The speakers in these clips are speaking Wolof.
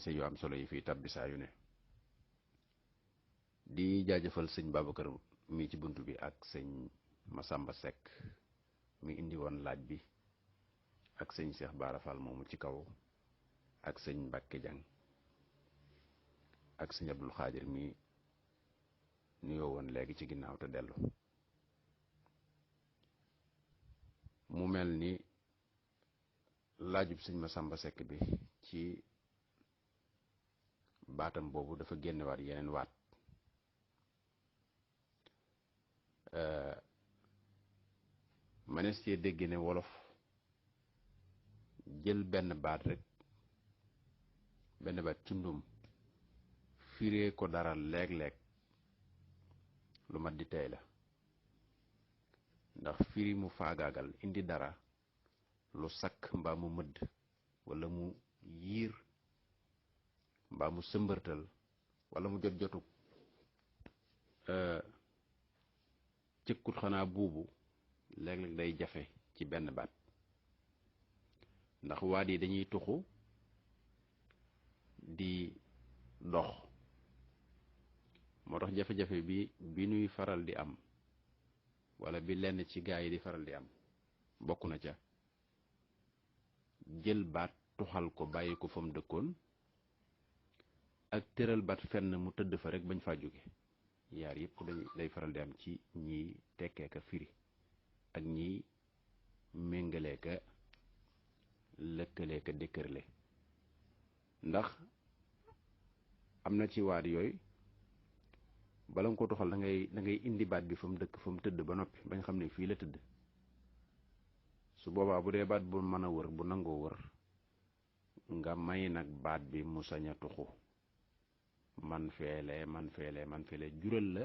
se yu am solo yi fii tabbi saa yu ne di jaajëfal sëñ Babacar mi ci bunt bi ak sëñ Masamba Seck mi indi woon laaj bi ak sëñ Cheikh Bara Fall moomu ci kaw ak sëñ Mbacke Diang ak sëñ Abdul Xaadir mi nuyoo woon léegi ci ginnaaw te dellu mu mel ni laajub sëñ Masamba Seck bi ci baatam boobu dafa génnewaat yeneen waat manees cee dégg ne wolof jël benn baat rek benn baat cundum firee ko dara léeg-léeg lu mat di tey la ndax firi mu faagaagal indi dara lu sakk mbaa mu mëdd walla mu yiir mbaa mu sëmbërtal walla mu jot jotu cëkkut xanaa buubu léeg-léeg day jafe ci benn baat ndax waat yi dañuy tuxu di dox moo tax jafe-jafe bi nuy faral di am walla bi lenn ci gaa yi di faral di am bokk na ca jël baat tuxal ko bàyyi ko fa mu dëkkoon ak tëral baat fenn mu tëdd fa rek bañ faa jóge yaar yëpp day faral di am ci ñiy tekkee ka firi ak ñiy méngalee ka lëkkalee ka dëkkërle ndax am na ci waat yooyu bala nga ko toxal da ngay indi baat bi fa mu dëkk fa mu tëdd ba noppi bañ xam ne fii la tëdd su boobaa bu dee baat bu mën a wër bu nangoo wër nga may nag baat bi mu sañ a tuxu man feele jural la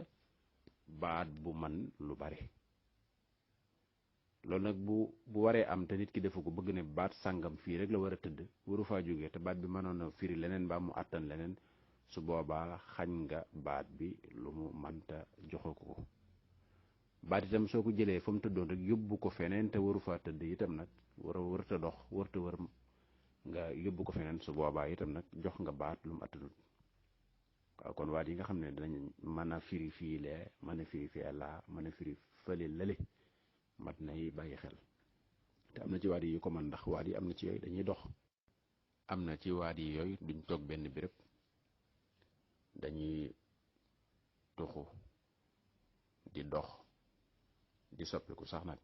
baat bu man lu bari loolu nag bu waree am te nit ki defu ko bëgg ne baat sàngam fii rek la war a tëdd waru faa jógee te baat bi mënoon a firi leneen mbaa mu àttan leneen su boobaa xañ nga baat bi lu mu mënta joxe ko baat itam soo ko jëlee fa mu tëddoon rek yóbbu ko feneen te waru faa tëdd itam nag wërta dox wërta wër nga yóbbu ko feneen su boobaa itam nag jox nga baat lu mu àttanut waaw kon waat yi nga xam ne danañ mën a firi fii lee mën a firi fii laa mën a firi fële lële mat nay bàyyi xel te am na ci waat yi yu ko mën ndax waat yi am na ci yooyu dañuy dox am na ci waat yi yooyu duñ toog benn béréb dañuy tuxu di dox di soppiku sax nag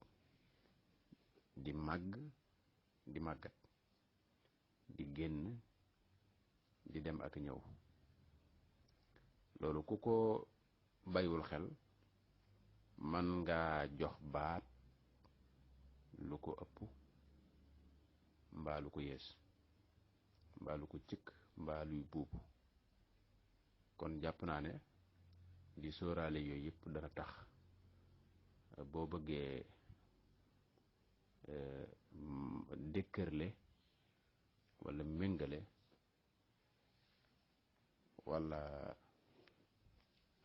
di màgg di màggat di génn di dem ak ñëw loolu ku ko bàyyiwul xel man ngaa jox baat lu ko ëpp mbaa lu ko yées mbaa lu ko cëkk mbaa luy buubu kon jàpp naa ne di sóoraale yooyu yëpp dana tax boo bëggee dëkkërle walla méngale walla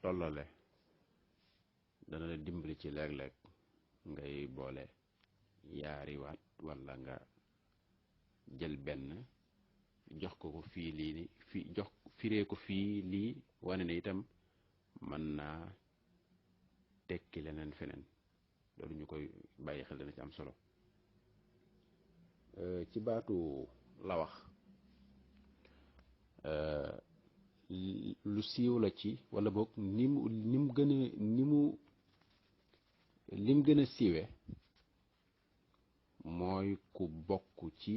tollale dana la dimbali ci léeg-léeg ngay boole yaari waat walla nga jël benn jox ko fii lii fii jox firee ko fii lii wane ne itam mën naa tekki leneen feneen loolu ñu koy bàyyi xel dana ci am solo ci baatu la wax lu siiw la ci walla boog lim gën a siiwe mooy ku bokk ci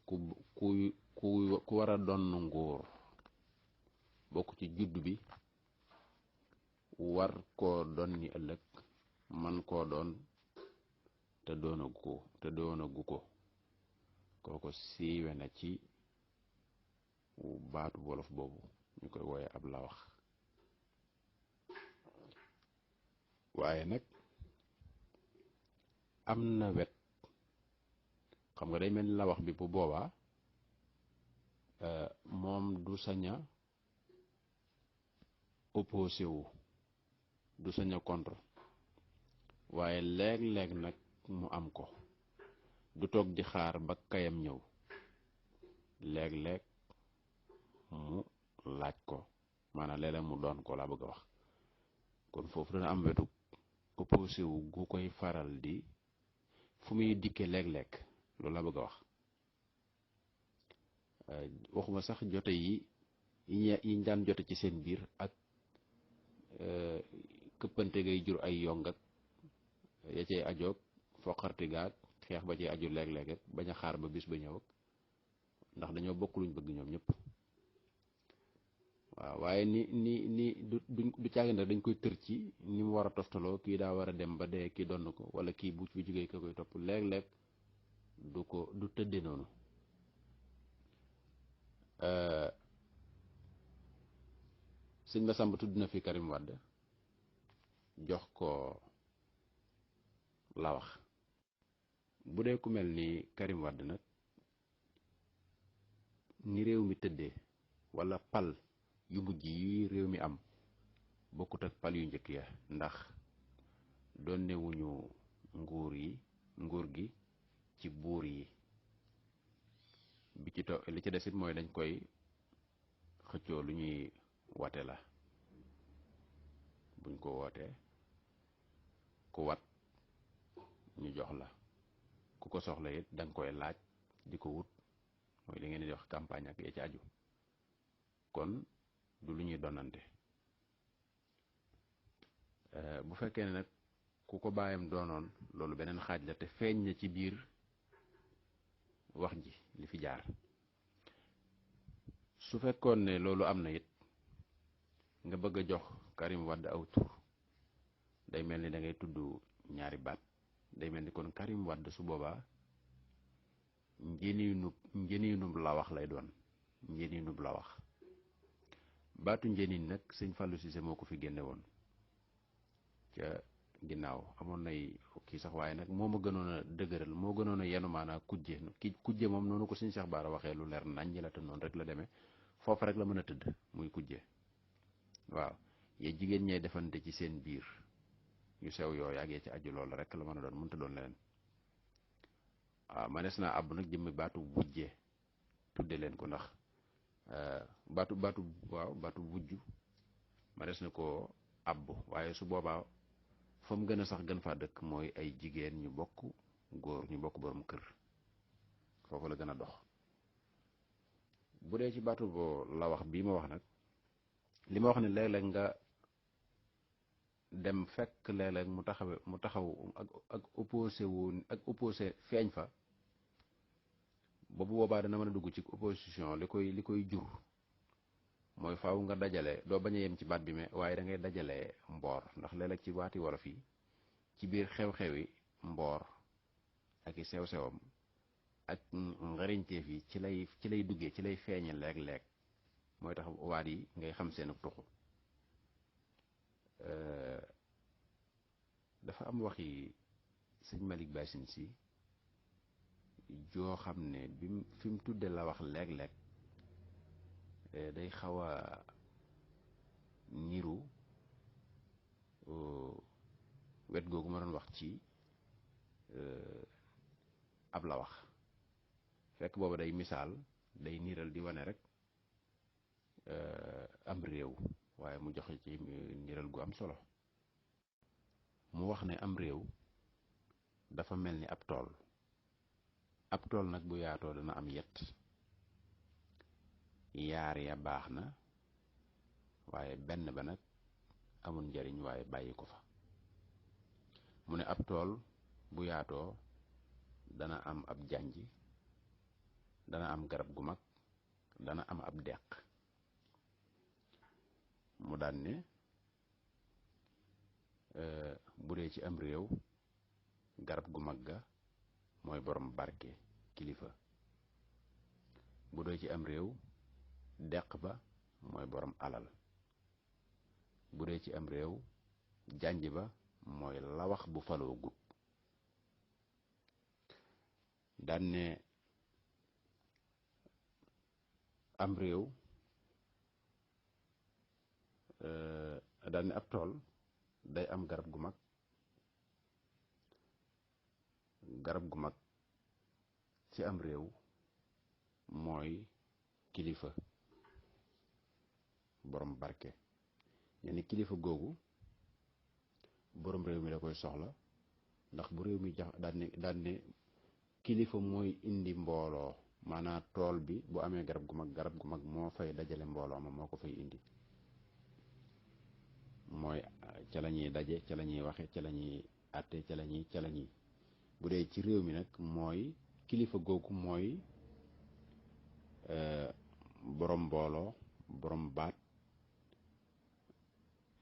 ku war a donn nguur bokk ci judd bi war koo doon ni ëllëg man koo doon te doonagu ko kooko siiwe na ci baatu wolof boobu ñu koy wooye ab la wax waaye nag am na wet xam nga day mel ni la wax bi bu boobaa moom du sañ a opposé wu du sañ a contre waaye léeg-léeg nag mu am ko du toog di xaar ba kayam ñëw léeg-léeg mu laaj ko maanaam léeg-léeg mu doon ko laa bëgg a wax kon foofu dana am wetu opposé wu gu koy faral di fu muy dikke léeg-léeg loolu laa bëgg a wax waxuma sax jote yi daan jote ci seen biir ak këppante ngay jur ay yong ak ya cay ajoog foqarti gaag xeex ba cay aju léeg-léeg ak bañ a xaar ba bis ba ñëw ak ndax dañoo bokk luñ bëgg ñoom ñëpp waaw waaye ni du caagi nag dañ koy tër ci ni mu war a toftaloo kii daa war a dem ba dee kii donn ko wala kii bu fi jógee ka koy topp léeg-léeg du tëdde noonu sëñ Massamba tudd na fi Karim Wade jox ko la wax bu dee ku mel ni Karim Wade nag ni réew mi tëddee wala pal yu mujj yi réew mi am bokkut ak pal yu njëkk ya ndax doon newuñu nguur gi ci buur yi bi ci li ci desit mooy dañ koy xëccoo lu ñuy wate la buñ ko wootee ku wat ñu jox la ku ko soxla it danga koy laaj di ko wut mooy li ngeen di wax campagne ak ya ci aju kon du lu ñuy donante bu fekkee ne nag ku ko bàyyam doonoon loolu beneen xaaj la te feeñ na ci biir wax ji li fi jaar su fekkoon ne loolu am na it nga bëgg a jox Karim Wade aw tur day mel ni da ngay tudd ñaari baat day mel ni kon Karim Wade su boobaa njëniinub la wax lay doon njëniinub la wax baatu njëniin nag sëñ Fallou Cissé moo ko fi génne woon ca ginnaaw amoon nay kii sax waaye nag moo ma gënoon a dëgëral moo gënoon a yenu maanaa kujje moom noonu ko sëñ Cheikh Bara waxee lu leer nañ ñi la te noonu rek la demee foofu rek la mën a tëdd muy kujje waaw yee jigéen ñay defante ci seen biir yu sew yoo yàggee ci aju loolu rek la mën a doon mënta doon leneen waaw manees naa àbb nag jëmmi baatu wujje tudde leen ko ndax baatu wujju manees na ko àbb waaye su boobaa fa mu gën a sax gën faa dëkk mooy ay jigéen ñu bokk góor ñu bokk borom kër foofu la gën a dox bu dee ci baatu boo la wax bii ma wax nag li ma wax ne léeg-léeg nga dem fekk léeg-léeg mu taxaw ak opposé feeñ fa boobu boobaa dana mën a dugg ci opposition li koy jur mooy faaw nga dajale doo bañ a yem ci baat bi mais waaye da ngay dajale mboor ndax léeg-léeg ci waati wolof yi ci biir xew-xewi mboor ak i sew-sewam ak ngariñteef yi ci lay duggee ci lay feeñe léeg-léeg mooy tax waat yi ngay xam seen tuxu dafa am waxi sëñ Malick Bassine si joo xam ne fi mu tudde la wax léeg-léeg day xaw a niru wet googu ma doon wax ci ab la wax fekk booba day misaal day niiral di wane rek am réew waaye mu joxe ci niiral gu am solo mu wax ne am réew dafa mel ni ab tool nag bu yaatoo dana am yet yaar ya baax na waaye benn ba nag amul njariñ waaye bàyyi ko fa mu ne ab tool bu yaatoo dana am ab janj dana am garab gu mag dana am ab deq mu daan ne bu dee ci am réew garab gu mag ga mooy borom barke kilifa bu dee ci am réew deq ba mooy borom alal bu dee ci am réew janj ba mooy la wax bu faloo gut daan ne am réew daan ne ab tool day am garab gu mag ci am réew mooy kilifa borom barke. ñu ne kilifa googu borom réew mi da koy soxla ndax bu réew mi jax daan ne kilifa mooy indi mbooloo, maanaam tool bi bu amee garab gu mag moo fay dajale mbooloo ma moo ko fay indi, mooy ca la ñuy daje, ca la ñuy waxe, ca la ñuy àtte, ca la ñuy bu dee ci réew mi nag mooy kilifa googu mooy borom mbooloo, borom baat,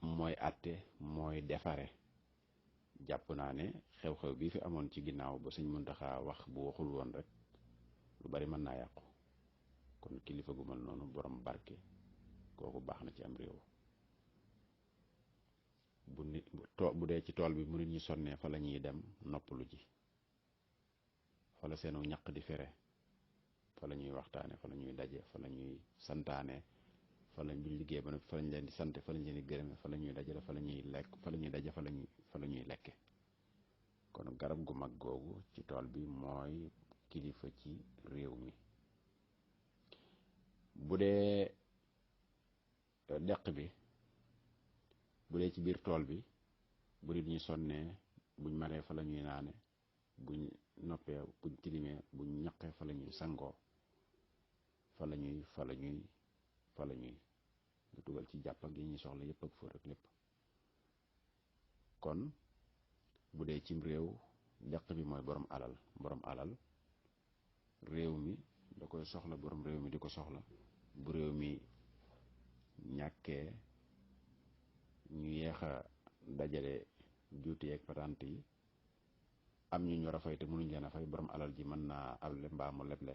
mooy àtte, mooy defare. jàpp naa ne xew-xew bii fi amoon ci ginnaaw ba Sëñ Muntaxa wax bu waxul woon rek lu bari mën naa yàqu. kon kilifa gu mel noonu borom barke kooku baax na ci am réew. bu dee ci tool bi mu nit ñi sonnee fa la ñuy dem noppalu ji, fa la seenu ñaq di fere, fa la ñuy waxtaane, fa la ñuy daje, fa la ñuy santaane, fa lañ buñ liggéey ba nag fa lañ leen di sant, fa lañ leen di gërëme, fa la ñuy dajale, fa la ñuy lekk, fa la ñuy daje, fa la ñuy lekke. kon garab gu mag googu ci tool bi mooy kilifa ci réew mi. bu dee deq bi, bu dee ci biir tool bi, bu nit ñi sonnee, buñ maree fa la ñuy naane, buñ noppee, buñ tilimee, buñ ñaqee fa la ñuy sangoo, fa la ñuy nga dugal ci jàpp ak yi ñuy soxla yépp ak fóot ak lépp. kon bu dee cim réew, deq bi mooy borom alal réew mi da koy soxla, borom réew mi di ko soxla. bu réew mi ñàkkee, ñu yeex a dajale juuti yeeg patante yi, am ñu war a fay te mënuñ leen a fay, borom alal ji mën naa able mbaa mu leble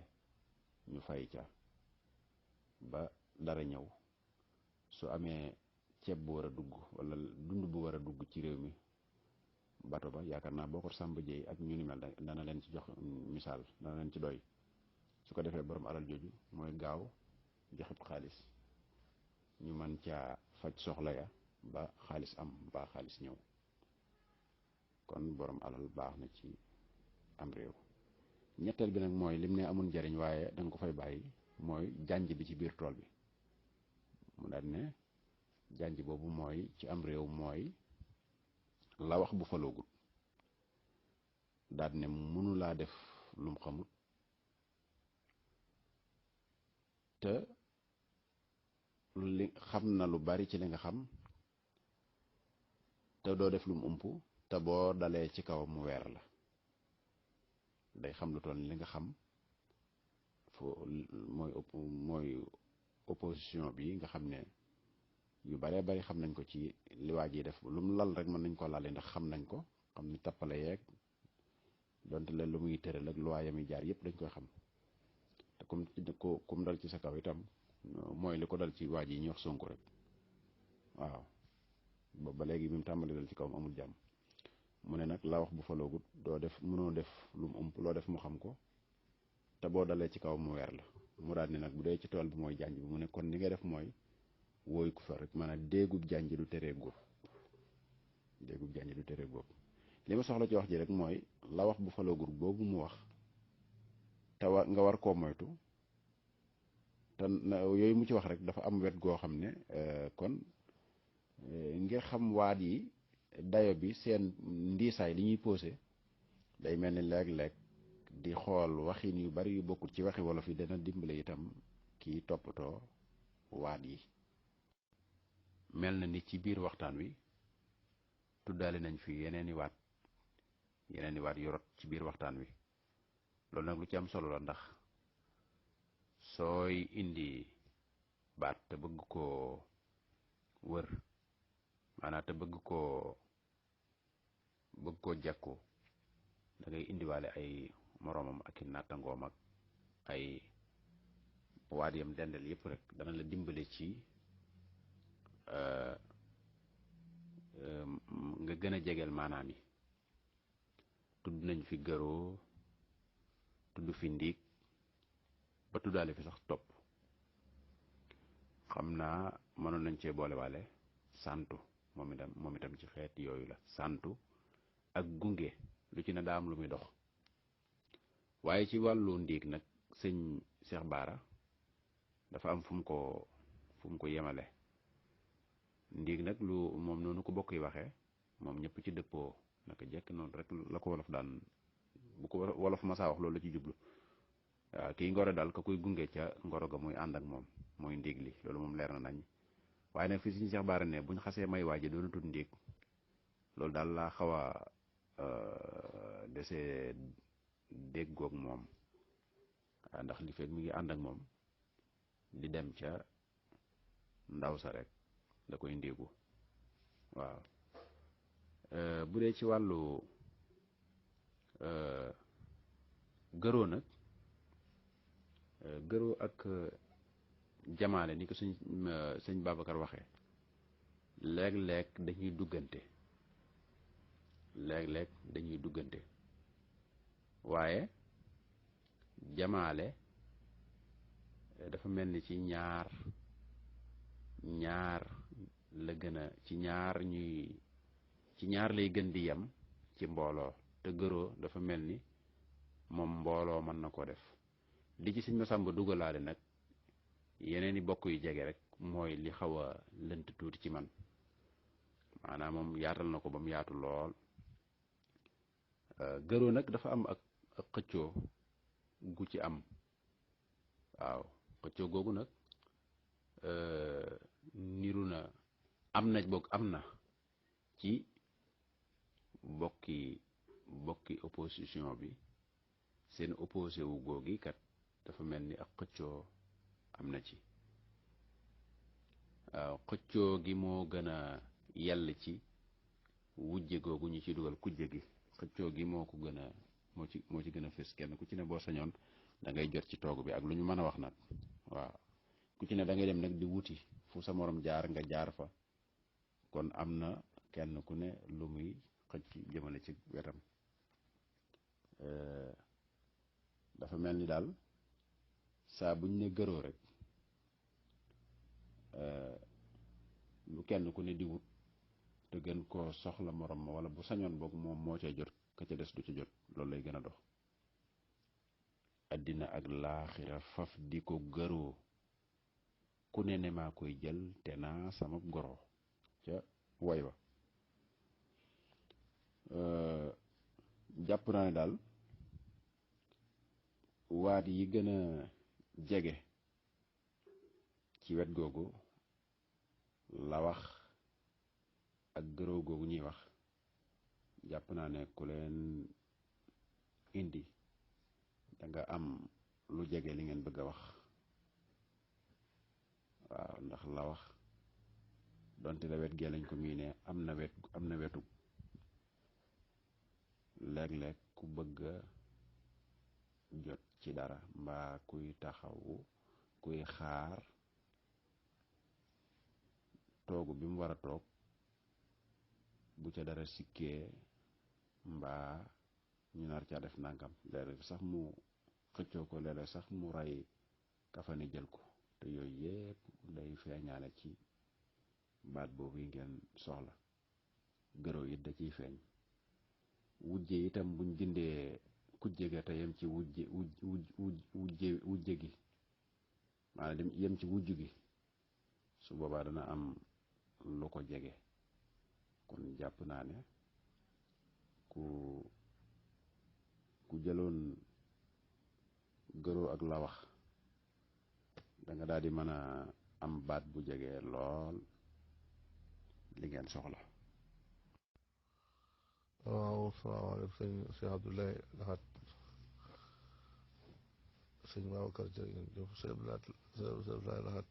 ñu fay ca ba dara ñëw. su amee ceeb bu war a dugg wala dund bu war a dugg ci réew mi, bato ba yaakaar naa boo ko sàmb jeey ak ñu ni mel dana leen ci jox misaal, dana leen ci doy. su ko defee borom alal jooju mooy gaaw joxeb xaalis, ñu mën caa faj soxla ya ba xaalis am, ba xaalis ñëw. kon borom alal baax na ci am réew. ñetteel bi nag mooy lim ne amul njariñ waaye danga ko fay bàyyi, mooy jànj bi ci biir tool bi. mu daal ne jànj boobu mooy ci am réew mooy la wax bu faloogut, daal ne mënu laa def lum xamut te li xam na lu bari ci li nga xam te doo def lum ump, te boo dalee ci kaw mu weer la. day xam lu toll li nga xam mooy opposition bi nga xam ne yu baree bari xam nañ ko ci li waa ji def, lu mu lal rek mën nañ ko lale ndax xam nañ ko, xam ni tappale yeeg donte leen lu muy tëral ak loi yami jaar yëpp dañ koy xam. te comme dal ci sa kaw itam mooy li ko dal ci waa ji ñuy wax Sonko rek. waaw boobu ba léegi bi mu tàmbali dal ci kawam amul jàmm. mu ne nag la wax bu faloogut doo def, mënoo def lu mu ëmp, loo def mu xam ko te boo dalee ci kaw mu weer la. mu daal ni nag bu dee ci tool bi mooy jànj bi, mu ne kon ni nga def mooy wooy ku fa rek, maanaam déegub jànj du teree góob. déegub jànj du teree góob. li ma soxla ci wax ji rek mooy la wax bu faloogut boobu mu wax te nga war koo moytu, te yooyu mu ci wax rek dafa am wet goo xam ne kon ngir xam waat yi dayo bi seen ndiisaay li ñuy posé, day mel ni léeg-léeg di xool waxin yu bari yu bokkul ci waxi wolof yi dana dimbale itam kii toppatoo waat yi. mel na ni ci biir waxtaan wi tuddaale nañ fi yeneeni waat yu rot ci biir waxtaan wi. loolu nag lu ci am solo la, ndax sooy indi baat te bëgg koo wër, maanaam te bëgg koo jàkku, da ngay indiwaale ay moroomam ak i nattangoom ak ay waat yam dendal yëpp rek dana la dimbale ci nga gën a jegeel maanaam yi. tudd nañ fi gëroo, tudd fi ndiig, ba tuddaale fi sax topp. xam naa mënoon nañ cee boolewaale santu, moom itam ci xeet yooyu la. santu ak gunge lu ci ne daa am lu muy dox. waaye ci wàllu ndiig nag sëñ Cheikh Bara dafa am fu mu ko yemale. ndiig nag lu moom noonu ko bokk yi waxee moom ñëpp ci dëppoo naka jekk noonu rek la ko wolof daan bu ko wolof masaa wax loolu la ci jublu waaw kii ngoro daal ka koy gunge ca ngoro ga muy ànd ak moom mooy ndiig li loolu moom leer na nañ waaye nag fi suñu Seex Baara ne buñ xasee may waaji doona tut ndiig loolu daal laa xaw a desee déggoog moom waaw ndax li fekk mi ngi ànd ak moom di dem ca ndaw sa rek da koy ndéegu waaw bu dee ci wàllu gëroo nag gëroo ak jamaale ni ko sëñ Babacar waxee léeg-léeg dañuy duggante léeg-léeg dañuy duggante waaye jamaale dafa mel ni ci ñaar la gën a ci ñaar lay gën di yem ci mbooloo te gëroo dafa mel ni moom mbooloo mën na ko def li ci sëñ Masamba dugalaale nag yeneen i bokk yu jege rek mooy li xaw a lënt tuuti ci man maanaam moom yaatal na ko ba mu yaatu lool gëroo nag dafa am ak xëccoo gu ci am waaw xëccoo googu nag niru na am na ci bokki opposition bi seen opposé wu googi kat dafa mel ni ak xëccoo am na ci waaw xëccoo gi moo gën a yell ci wujje googu ñu ci dugal kujje gi xëccoo gi moo ci gën a fës kenn ku ci ne boo sañoon da ngay jot ci toog bi ak lu ñu mën a wax nag waaw ku ci ne da ngay dem nag di wuti fu sa morom jaar nga jaar fa kon am na kenn ku ne lu muy xëcc jëmale ci wetam dafa mel ni daal saa buñ ne gëroo rek lu kenn ku ne di wut te gën koo soxla morom ma wala bu sañoon boog moom moo cay jot ka ca des du ca jot loolu lay gën a dox addina ak laaxira faf di ko gëroo ku ne maa koy jël te naa sama goro ca woy wa jàpp naa ne daal waat yi gën a jege ci wet googu la wax ak gëroo googu ñuy wax jàpp naa ne ku leen indi da nga am lu jege li ngeen bëgg a wax waaw ndax la wax donte la wet gee lañ ko miine am na wetu léeg-léeg ku bëgg a jot ci dara mbaa kuy taxawu kuy xaar toogu bi mu war a toog bu ca dara sikkee mbaa ñu nar ca def nangam léeg-léeg sax mu xëccoo ko léeg-léeg sax mu ray kafane jël ko te yooyu yépp day feeñaale ci baat boobu yi ngeen soxla gëroo it da ciy feeñ wujje itam buñ dindee kujje ga te yem ci wujje gi maanaam dem yem ci wujj gi su boobaa dana am lu ko jege kon jàpp naa ne ku jëloon gëroo ak la wax da nga daal di mën a am baat bu jege lool li ngeen soxla. waaw salaamaaleykum sëñ Abdoulaye Lahat sëñ Babacar jërëjëf sëñ Abdoulaye Lahat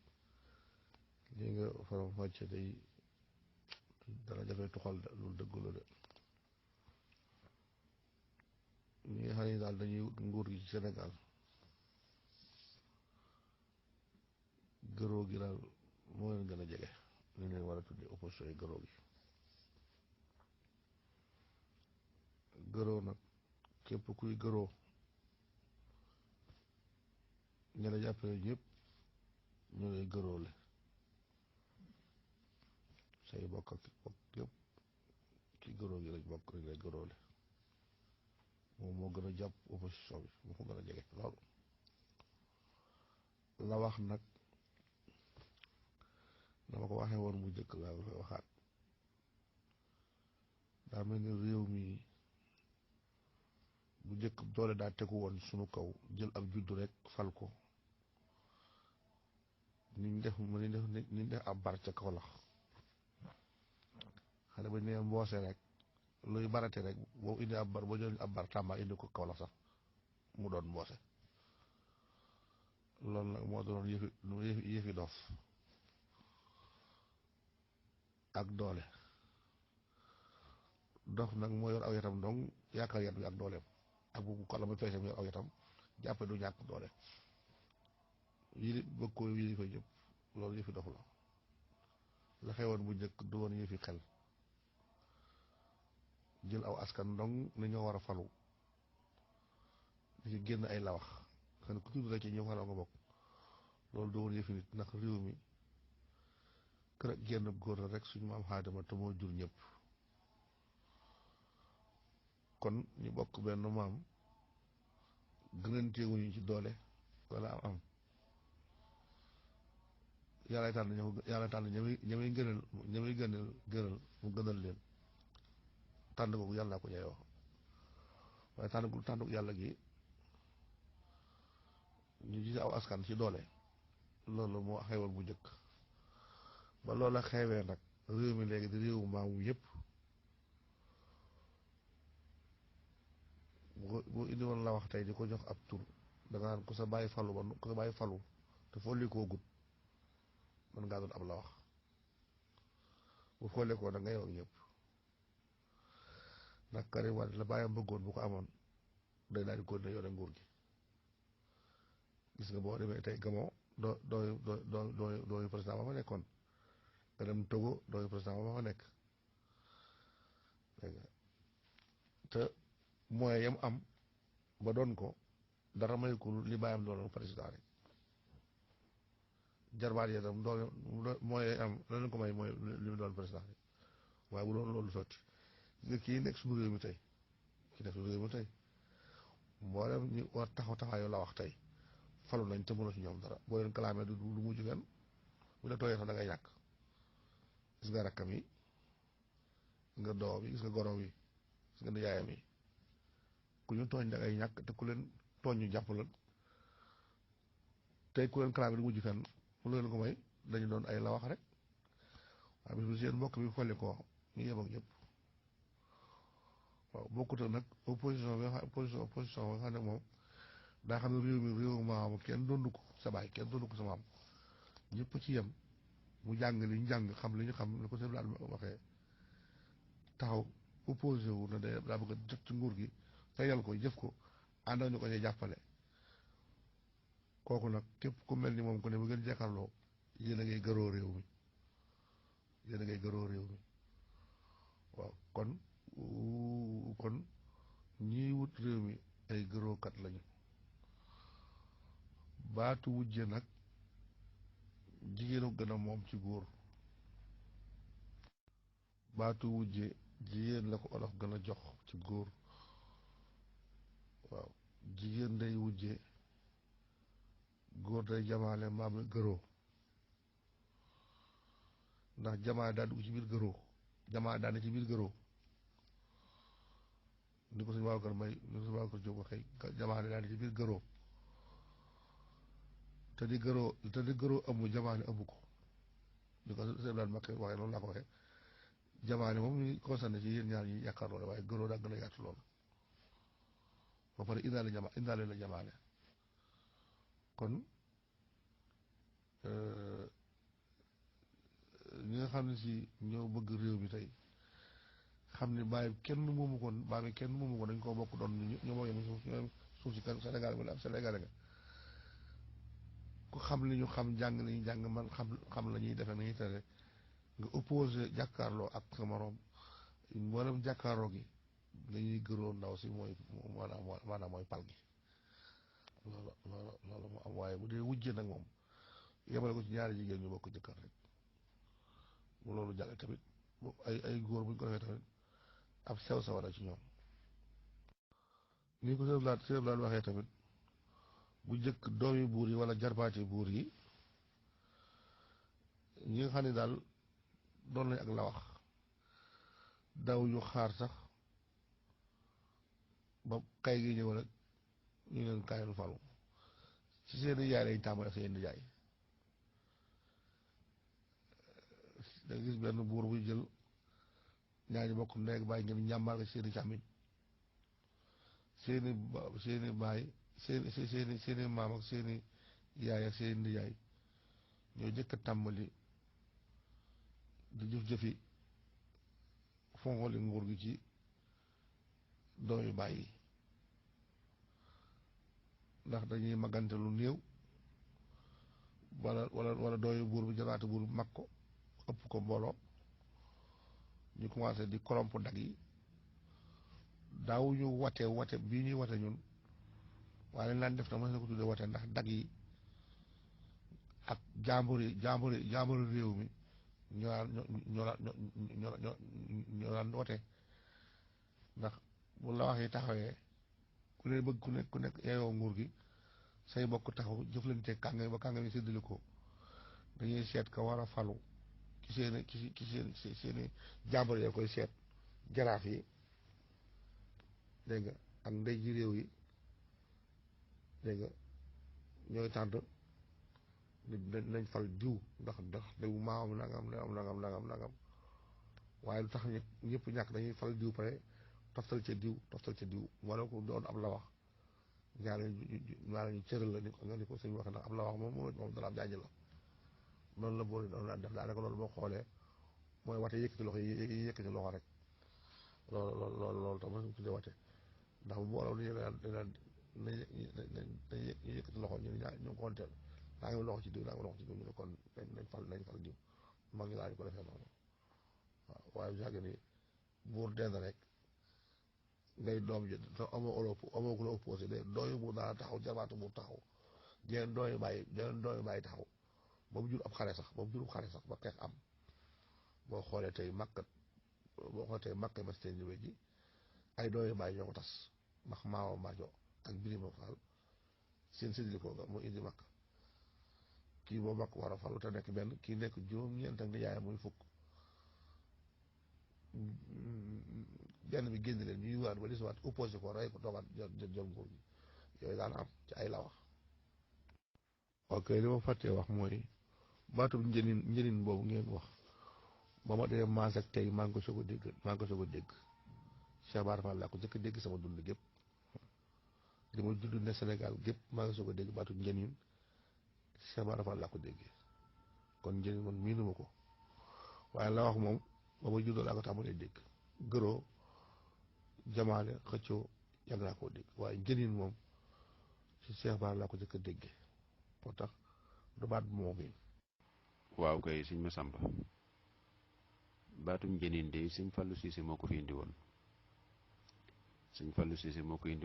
lii nga faram fàcce day dana jafe tuxal de loolu dëggu la de ñi nga xam ne daal dañuy wut nguur gi ci Sénégal gëroo gi daal moo leen gën a jege li leen war a tuddee opposition yi gëroo gi gëroo nag képp kuy gëroo ña la jàppale ñëpp ñoo lay gëroole say bokk ak bokk yëpp ci gëroo gi lañ bokk lañ lay gëroole moom moo gën a jàpp opposition bi moo ko gën a jege loolu la wax nag dama ko waxee woon mu jëkk laa koy waxaat daa mel ni réew mi bu jëkk doole daa tegu woon sunu kaw jël ab juddu rek fal ko niñ def ab bar ca kaw lax xale ba nee mboose rek luy barate rek boo indi ab bar boo jël ab bar Tamba indi ko kaw lax sax mu doon mboose loolu nag moo doon yëfi dof ak doole dof nag moo yor aw yatam dong yaakaar yat bi ak dooleem ak bu ko la ma peesam yor aw yatam jàppe du ñàkk doole yili bëgg ko yili fa jëpp loolu yëfi dof la xewoon bu njëkk du woon yëfi xel jël aw askan dong ne ñoo war a falu di ci génn ay la wax xam ne ku tudd rek ci ñëw faloo nga bokk loolu du woon yëfi nit ndax réew mi kër ak génn góor la rek suñu maam Xaadama te moo jur ñëpp kon ñu bokk benn maam gënanteewuñu ci doole wala am yàlla tànn ñamay gënal mu gënal leen tànn ko yàlla ko ñay wax waaye tànn yàlla gi ñu gis aw askan ci doole loolu moo xewoon bu njëkk ba loola xewee nag réew mi léegi di réewu maamu yëpp bu indi woon la wax tey di ko jox ab tur da nga naan ku sa bàyyi falu te folli koo gut mën ngaa doon ab la wax bu folli koo da ngay wax ñëpp ndax Karim Wade la bàyyam bëggoon bu ko amoon day daal di ko ne yore nguur gi gis nga boo demee tey Gabon dooyu président ba fa nekkoon nga dem Togo dooyu président ba fa nekk te moyen yam am ba doon ko dara may ko li bàyyam doon président rek jarbaat yi tam doon moyen am loolu ko may mooy li mu doon président rek waaye bu doon loolu sotti nga kii nekk suñu réew mi tey mboolem ñu war taxawaayu la wax tey falu nañ te mënoo ci ñoom dara boo leen kalaamee du mujj fenn bu la tooyee sax da ngay ñàkk gis nga rakkam yi gis nga doom yi gis nga gorom yi gis nga nijaayam yi ku ñu tooñ da ngay ñàkk te ku leen tooñ ñu jàpp la tey ku leen kalaamee du mujj fenn mu leen ko may dañu doon ay la wax rek waaye bis bu seen mbokk bi folli ko ñu yem ak ñëpp waaw bokkut nag opposition bi nga xam ne moom daa xam ne réew maam kenn dondu ko sa baay kenn dondu ko sa maam ñëpp ci yem mu jàng li ñu jàng xam li ñu xam ne ko seen laal waxee taxaw opposé wu na day daa bëgg a jot ci nguur gi teyal ko jëf ko àndal ñu ko ci jàppale kooku nag képp ku mel ni moom ku ne bu ngeen jàkkaarloo yéen a ngay gëroo réew mi waaw kon ñiy wut réew mi ay gërookat lañu baatu wujje nag jigéenu gën a moom ci góor baatu wujje jigéen la ko olof gën a jox ci góor waaw jigéen day wujje góor day jamaale mbaam gëroo ndax jamaa daa dugg ci biir gëroo jamaa daa ne ci biir gëroo ni ko suñu waaw kër may ni ko suñu waaw kër jóg waxee jamaane daa ne ci biir gëroo te di gëroo ëmb jamaane ëmb ko ni ko sëñ Blanc Mbacké waxee noonu laa ko waxee jamaane moom ñu concerné ci yéen ñaar ñi yaakaar loolu waaye gëroo daa gën a yaatu loolu ba pare indaale la jamaane kon ñi nga xam ne si ñoo bëgg réew mi tey xam ne bàyyi kenn moomu ko dañ koo bokk doon ñoo bokk yem suuf si kan Sénégal mu ne ab Sénégal nga ku xam li ñu xam jàng li ñu jàng man xam la ñuy defee nañuy tere nga opposé jàkkaarloo ak sa morom mboolem jàkkaarloo gi dañuy gëroo ndaw si mooy maanaam mooy pal gi loolu moo am waaye bu dee wujje nag moom yemale ko ci ñaari jigéen ñu bokk jëkkër rek mu loolu jàlle tamit ay góor buñ ko defee tamit ab sew sawara ci ñoom ni ko sëñ Blanc waxee tamit bu jëkk doomi buur yi wala jarbaati buur yi ñi nga xam ne daal doon nañ ak la wax daw ñu xaar sax ba kay gi ñëw rek ñu leen kaay lu falu ci seen i yaay lañ tàmbale seen i yaay da gis benn buur buy jël ñaari bokk ndey ak baay ngeen ñàmbaar ko seen i càmmiñ seen i baay seen i maam ak seen i yaay ak seen i yaay ñoo jëkk a tàmbali di jëf-jëfi fonqali nguur gi ci doomi baay yi ndax dañuy magante lu néew wala doomi buur bi jëlaate buur bi mag ko ëpp ko mbooloo ñu commencé di corrompre dag yi daawuñu wate bii ñuy wate ñun waaye lañ laan def na mën na ko tuddee wate ndax dag yi ak jàmburi réew mi ñoo daan wate ndax bu la waxee taxawee ku ne bëgg ku nekk yeeyoo nguur gi say bokk taxaw jëflante kàngam ba kàngam yi séddale ko dañuy seet ka war a falu ci seeni jàmbur yi koy seet jaraaf yi dégg nga ak ndey ji réew yi dégg nga ñooy tànt nañ fal diw ndax diw maamam nangam waaye lu tax ñëpp ñàkk dañuy fal diw pare toftal ca diw wala ko doon ab la wax ñaar ñu cëral la ni ko sëñ waxe ndax ab la wax moom dala am jaaj la noonu la boori doon def daanaka loolu boo xoolee mooy wate yëkkati loxo yi yëkkati loxo rek loolu tam mën tuddee wate ndax bu booloo ñu yëkkati loxo ñu ngi konteel naa ngi loxo ci diw ñu ne kon nañ fal diw mag ñi laa ñu ko defee noonu waaw waaye bu yàgg ni buur denn rek ngay doom ji te amoo ku la opposé de dooyu buur daana taxaw jarbaatu buur taxaw jeneen dooyu bàyyi taxaw ba mu jur ab xare sax ba xeex am boo xoolee tey makka mas teen ñëwee ji ay dooyu bàyyi ñoo ko tas ndax maawa maajo ak birima faal seen séddale ko nga moo indi makk kii boo makk war a falu te nekk benn kii nekk juróom-ñeent ak nijaayam muy fukk benn bi génn leen ñuy waat ba di suwaat opposé ko rey ko toogaat jël nguur gi yooyu daan am ci ay la wax ok li ma fàttee wax mooy baatub njëriñ boobu ngeen wax ba ma dee maas ak tey maa ngi ko soog a dégg Cheikh Bara Fall laa ko jëkk a dégg sama dund gépp li ma judd ne Sénégal gépp maa ngi soog a dégg baatub njëriñ Cheikh Bara Fall laa ko déggee kon njëriñ man miinuma ko waaye la wax moom ba ma juddoo laa ko tàmbalee dégg gëroo jamaale xëccoo yàgg naa koo dégg waaye njëriñ moom ci Cheikh Bara laa ko jëkk a déggee moo tax du baat bu moom yi waaw kay sëñ Masamba baatum njëniin de sëñ Fallou Cissé moo ko fi indi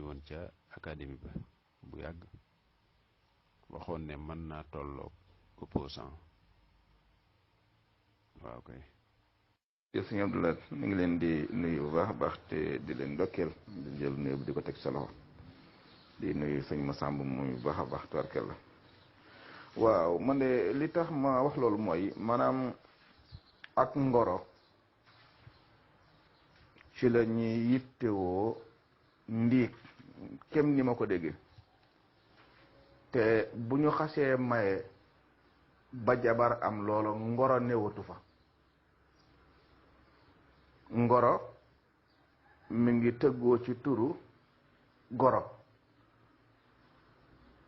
woon ca académie ba bu yàgg waxoon ne mën naa tolloog opposant waaw kay sëñ Abdoulaye ñu ngi leen di nuyu bu baax a baax te di leen ndokkeel di jël nuyu bi di ko teg sa loxo di nuyu sëñ Masamba muy bu baax a baax tubarkeel la waaw man de li tax ma wax loolu mooy maanaam ak ngoro ci la ñuy yittewoo ndiig kem ni ma ko déggee te bu ñu xasee maye ba jabar am loolu ngoro newatu fa ngoro mi ngi tëggoo ci turu goro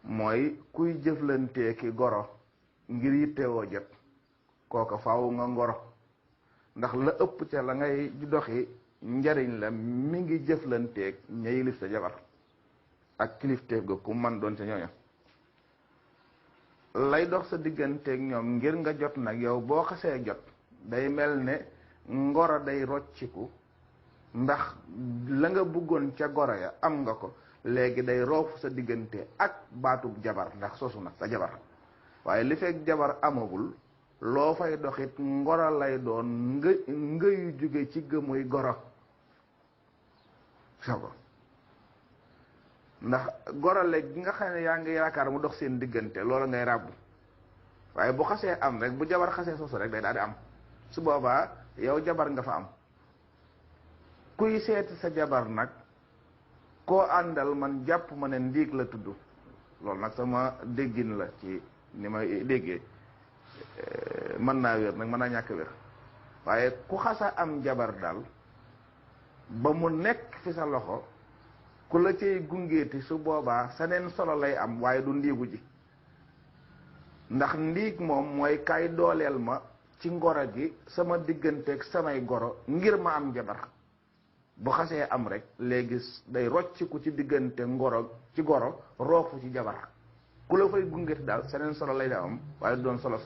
mooy kuy jëflantee ki goro ngir yittewoo jot kooka faaw nga ngoro ndax la ëpp ca la ngay doxi njariñ la mi ngi jëflanteeg ña yilif sa jabar ak kilifteef ga ku man doon ca ñooña lay dox sa digganteeg ñoom ngir nga jot nag yow boo xasee jot day mel ne ngoro day rocciku ndax la nga bëggoon ca goro ya am nga ko léegi day roofu sa diggante ak baatub jabar ndax sosu nag sa jabar waaye li fekk jabar amagul loo fay doxit ngoro lay doon nga yu jóge ci gëmuy goro sogo ndax goro léegi gi nga xam ne yaa ngi yaakaar mu dox seen diggante loola ngay ràbbu waaye bu xasee am rek bu jabar xasee sosu rek day daal di am su boobaa yow jabar nga fa am. kuy seeti sa jabar nag koo àndal man jàpp ma ne ndiig la tudd loolu nag sama déggin la ci ni may déggee mën naa wér nag mën naa ñàkk wér waaye ku xasa am jabar daal ba mu nekk fi sa loxo ku la cay gungeeti su boobaa seneen solo lay am waaye du ndiigu ji ndax ndiig moom mooy kay dooleel ma ci ngoro gi sama digganteeg samay goro ngir ma am jabar bu xasee am rek léegi day rocciku ci diggante ngoro ci goro roofu ci jabar ku la fay gungeeti daal seneen solo lay am waaye du doon solo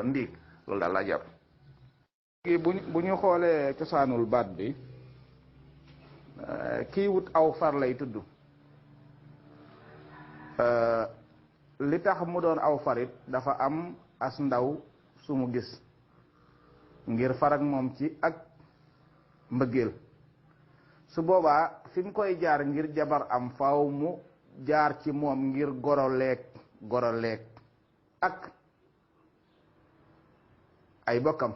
ndiig loolu daal laa jàpp. kii bu ñu xoolee cosaanul baat bi kii wut aw far lay tudd li tax mu doon aw farit dafa am as ndaw su mu gis ngir farak moom ci ak mbëggeel su boobaa fi mu koy jaar ngir jabar am faaw mu jaar ci moom ngir goro leeg ak ay bokkam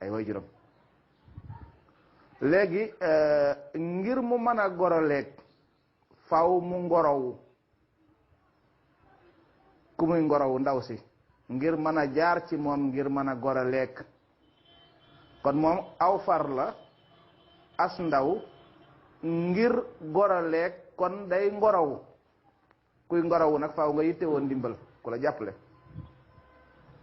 ay waajuram léegi ngir mu mën a goro leeg faaw mu ngorowu ku muy ngorowu ndaw si ngir mën a jaar ci moom ngir mën a goro leeg kon moom aw far la as ndaw ngir goro leeg kon day ngorowu kuy ngorowu nag faaw nga yitte woon ndimbal ku la jàppale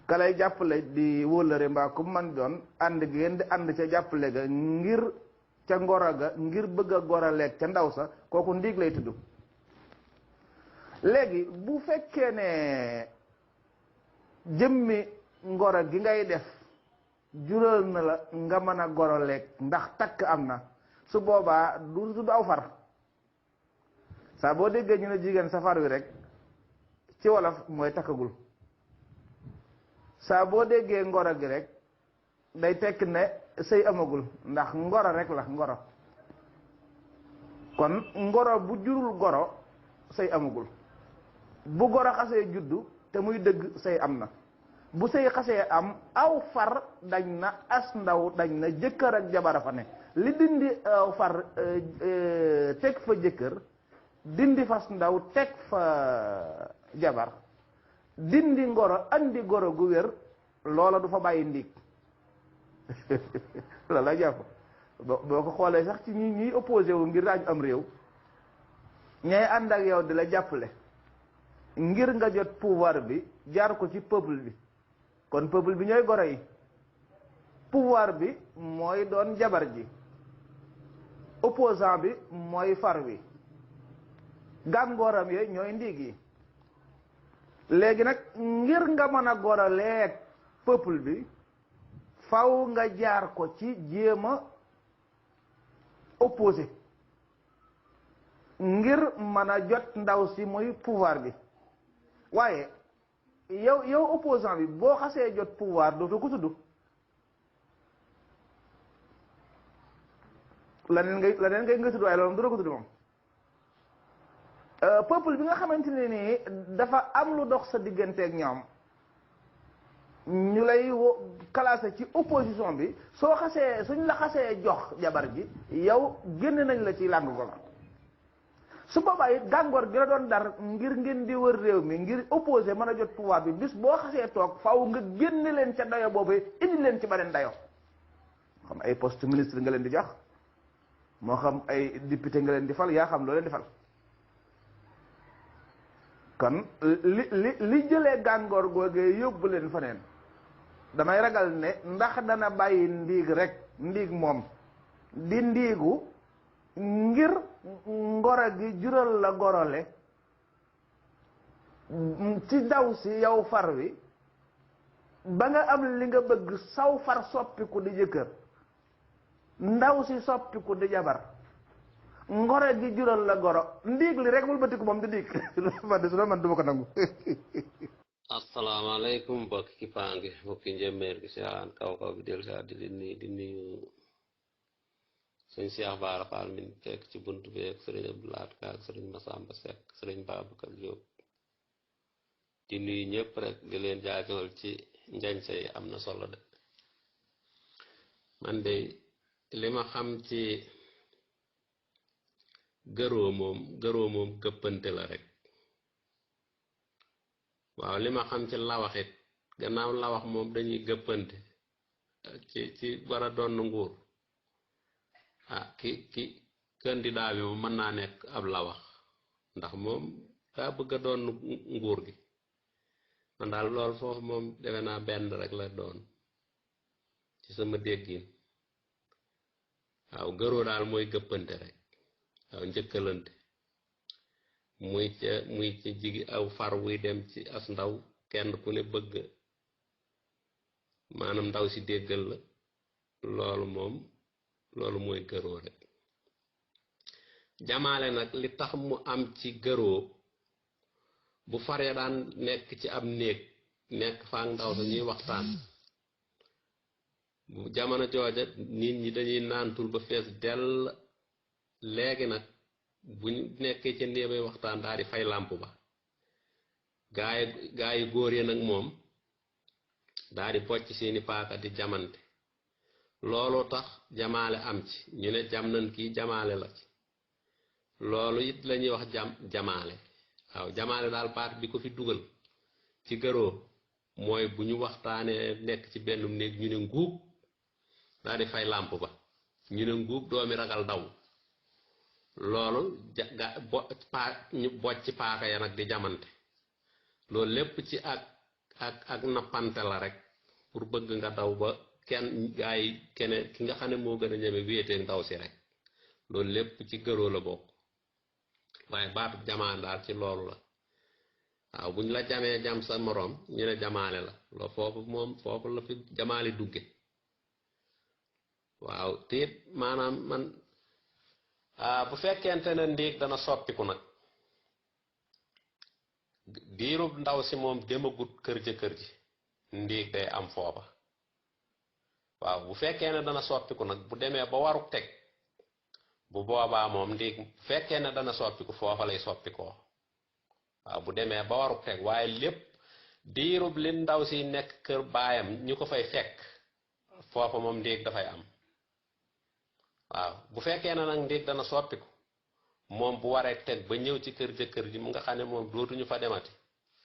ka lay jàppale di wóllëre mbaa ku man doon ànd gi ngeen di ànd ca jàppale ga ngir ca ngoro ga ngir bëgg a goro leeg ca ndaw sa kooku ndiig lay tudd léegi bu fekkee ne jëmmi ngoro gi ngay def jural na la nga mën a goro leeg ndax takk am na su boobaa du tudd aw far saa boo déggee ñu ne jigéen sa far wi rek ci wolof mooy takkagul saa boo déggee ngoro gi rek day tekk ne sëy amagul ndax ngoro rek la ngoro kon ngoro bu jurul goro sëy amagul bu goro xasee juddu te muy dëgg sëy am na bu sëy xasee am aw far dañ na as ndaw dañ na jëkkër ak jabar a fa ne li dindi aw far teg fa jëkkër dindi fas ndaw teg fa jabar dindi ngoro andi goro gu wér loola du fa bàyyi ndiig loolu la jàpp boo ko xoolee sax ci ñi opposé wu ngir daaju am réew ñay ànd ak yow di la jàppale ngir nga jot pouvoir bi jaar ko ci peuple bi kon peuple bi ñooy goro yi pouvoir bi mooy doon jabar ji opposant bi mooy far wi gàngooram yooyu ñooy ndiig yi léegi nag ngir nga mën a goro leeg peuple bi faw nga jaar ko ci jéem a opposé ngir mën a jot ndaw si muy pouvoir bi waaye yow opposant bi boo xasee jot pouvoir dootu ko tudd laneen ngay tudd waaye loolu dootu ko tudd moom peuple bi nga xamante ne nii dafa am lu dox sa digganteeg ñoom ñu lay classé ci opposition bi suñ la xasee jox jabar ji yow génn nañ la ci làng ko su boobaa it gàngoor gi la doon dar ngir ngeen di wër réew mi ngir opposé mën a jot pouvoir bi bis boo xasee toog faaw nga génne leen ca dayo boobu indi leen ci beneen dayo xam ay poste ministre nga leen di jox moo xam ay député nga leen di fal yaa xam loo leen di fal kon li jëlee gàngoor googee yóbbu leen faneen damay ragal ne ndax dana bàyyi ndiig rek ndiig moom di ndiigu ngir ngoro gi jural la gorole ci daw si yow far wi ba nga am li nga bëgg saw far soppiku di jëkkër ndaw si soppiku di jabar ngoro gi jural la goro ndiig li rek wëlbatiku moom di ndiig man duma ko nangu asalaamaaleykum mbokki ki paangi mbokki njëmmeer gi siaan kaw bi del saa di nuyu sëñ Cheikh Bara Fall min fekk ci buntu bi ak sëriñ Abdou Lahad Ka ak sëriñ Massamba Seck sëriñ Babacar Diop di nuyu ñëpp rek di leen jaajëfal ci njañse yi am na solo de man de li ma xam ci gëroo moom gëppante la rek waaw li ma xam ci lawaxit gannaaw lawax moom dañuy gëppante ci war a doon nguur ki candidat bi moom mën naa nekk ab lawax ndax moom daa bëgg a doon nguur gi man daal loolu foofu moom defe naa benn rek la doon ci sama déggin waaw gëroo daal mooy gëppante rek waaw njëkkalante muy ci jigi aw far wuy dem ci as ndaw kenn ku ne bëgg maanaam ndaw si déggal la loolu mooy gëroo rek jamaale nag li tax mu am ci gëroo bu faree daan nekk ci ab néeg nekk faak ndaw sa ñuy waxtaan bu jamono jooja nit ñi dañuy naantul ba fees dell léegi nag bu ñu nekkee ca néebay waxtaan daal di fay làmp ba gaa yi góor yi nag moom daal di bocc seeni paaka di jamante looloo tax jamaale am ci ñu ne jam nañ kii jamaale la ci loolu it lañuy wax jamaale waaw jamaale daal baat bi ko fi dugal ci gëroo mooy bu ñu waxtaanee nekk ci benn néeg ñu ne nguub daal di fay làmp ba ñu ne nguub doomi ragal daw loolu ñu bocc paaka ya nag di jamante loolu lépp ci ak nappante la rek pour bëgg nga daw ba kenn gaa yi keneen ki nga xam ne moo gën a ñeme wéetee ndaw si rek loolu lépp ci gëroo la bokk waaye baatu jamaan daal ci loolu la waaw bu ñu la jamee jam sa moroom ñu ne jamaale la loolu foofu la fi jamaale dugge waaw te it maanaam man bu fekkente ne ndiig dana soppiku nag diirub ndaw si moom demagut kër ji ndiig day am foofa waaw bu fekkee ne dana soppiku nag bu demee ba waru teg bu boobaa moom ndiig bu fekkee ne dana soppiku foofa lay soppikoo waaw bu demee ba waru teg waaye lépp diirub li ndaw si nekk kër baayam ñu ko fay fekk foofa moom ndiig dafay am waaw bu fekkee ne nag ndiig dana soppiku moom bu waree teg ba ñëw ci kër jëkkër ji mu nga xam ne moom dootuñu fa demati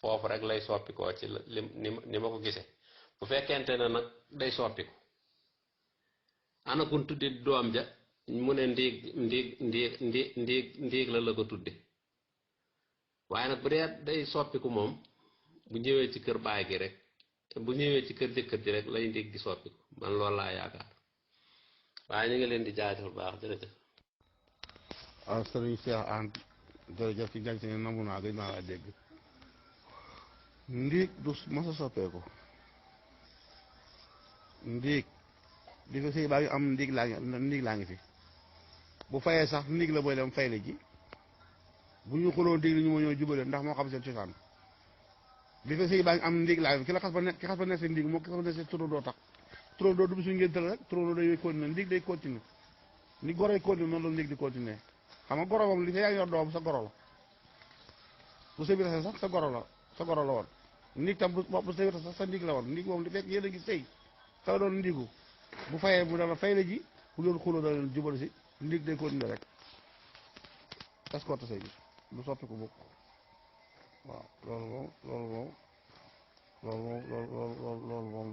foofu rek lay soppikoo ci ni ma ko gisee bu fekkente ne nag day soppiku ana kun tudde doom ja mu ne ndiig la ko tudde waaye nag bu dee day soppiku moom bu ñëwee ci kër baay gi rek bu ñëwee ci kër jëkkër ji rek lay ndiig di soppiku man loolu laa yaakaar waaye ñu ngi leen di jaajëfal baax jërëjëf. waaw sëriñ Cheikh Anta jërëjëf ci njañ si ne nangu naa gëj naa la dégg ndiig du mos a soppeeku ndiig di ko sëy baa ngi am ndiig laa ngi fi bu fayee sax ndiig la booy dem fay la ji bu ñu xuloo ndiig li ñu ma ñoo jubale ndax moo xam seen cosaan di ko sëy baa ngi am ndiig laa ngi fi ki la xas ba nekk seen ndiig moo ki xas ba nekk seen turandoo tax turandoo du suñu ngéntal rek turandoo day continuer ndiig day continuer ni goro yi continuer noonu la ndiig di continuer xam nga goro moom li fa yaa ngi yor doom sa goro la bu sëy bi tasee sax sa goro la woon ndiig tam bu sëy bi tasee sax sa ndiig la woon ndiig moom li fekk yéen a ngi sëy sa doon ndiigu bu fayee mu dala fay la ji bu doon xuloo dala leen jubal si ndiig day continuer rek escorte sëy bi du soppi ko bokk waaw loolu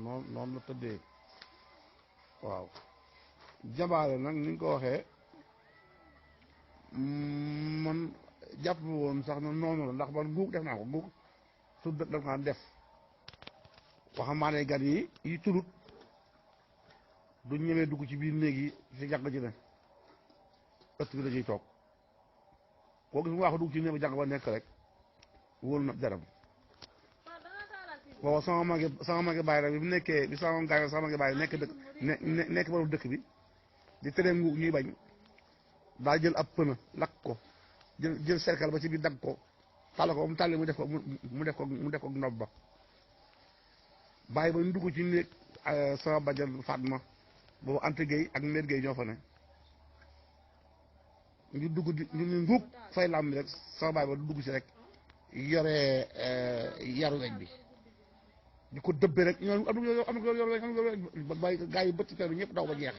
moom noonu la tëddee waaw jabaale nag ni nga ko waxee man jàpp woon sax na noonu la ndax man guug def naa ko guug su daf naa def waxambaane gan yi turut du ñëwee dugg ci biir néeg yi si jànq ji ne ëtt bi dañuy toog koo gis mu wax dugg ci néeg ba jànq ba nekk rek wóolu na deram booba sama magi bàyyi rek bi mu nekkee bi sama magi bàyyi nekk dëkk nekk borom dëkk bi di tere ngu ñuy bañ daa jël ab pëna lakk ko jël cercle ba ci biir dagg ko tàll ko ba mu tàlli mu def ko nopp ba bàyyi ba ñu dugg ci néeg sama bajal Fatma boobu Anta Gueye ak Mbène Gueye ñoo fa ne ñu dugg ñu nguub fay lam bi rek sama bàyyi ba du dugg si rek yore yaru weñ bi di ko dëbbe rek ñoom am na bàyyi gaa yi bëtt fer bi ñëpp daw ba jeex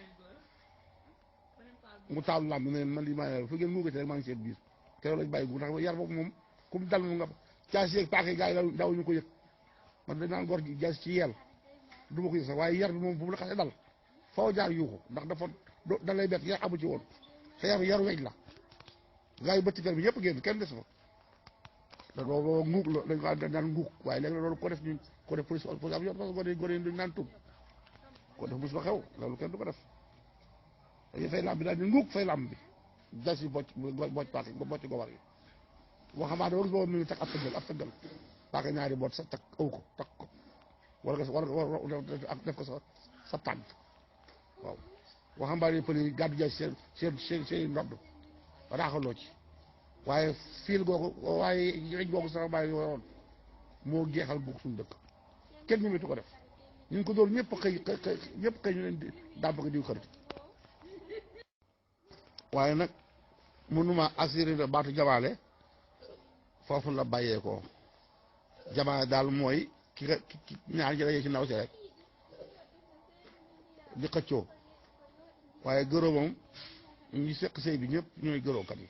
mu taal lamb ne man li maa fu ngeen muugate rek maa ngi seen biir keroog lañ bàyyi gu ndax yar boobu moom comme dal mu nga caas yeeg paake gaa yi daw ñu ko yëg man dañ naan gor ji jaas ci yeel du ma ko yëg sax waaye yar bi moom bu mu la xasee dal foo jaar yuuxu ndax dafa da lay bett yar amu ci woon te yar weñ la gaa yi bëtt fer bi ñëpp génn kenn des fa da loolu nguuk la dañ ko daan nguuk waaye léegi loolu ko def ñu ko def police am yoon parce que gone yi duñ naan tub ko def mus ba xew loolu kenn du ko def dañuy fay lamb bi daal di nguuk fay lamb bi jas yi bocc paaka bocc gowar yi waxamaa dama gis boobu mu ngi takk ab tëggal paaka ñaari boot sa takk aw ko takk ko war nga def ko sa tànk waaw waxambaane pël yi gàddu jaay seen ndodd raaxaloo ci waaye fiil googu waaye weñ googu sama bàyyi waroon moo jeexal guug suñu dëkk kenn ñu metu ko def ñu ngi ko doon ñëpp xëy ñu leen di dàmp ko diw xarit waaye nag mënuma assuré na baatu jamaale foofu la bàyyeekoo jamaale daal mooy ki ñaar ji dajee ci ndaw si rek di xëccoo waaye gëroo moom ñi seq sëy bi ñëpp ñooy gërookat yi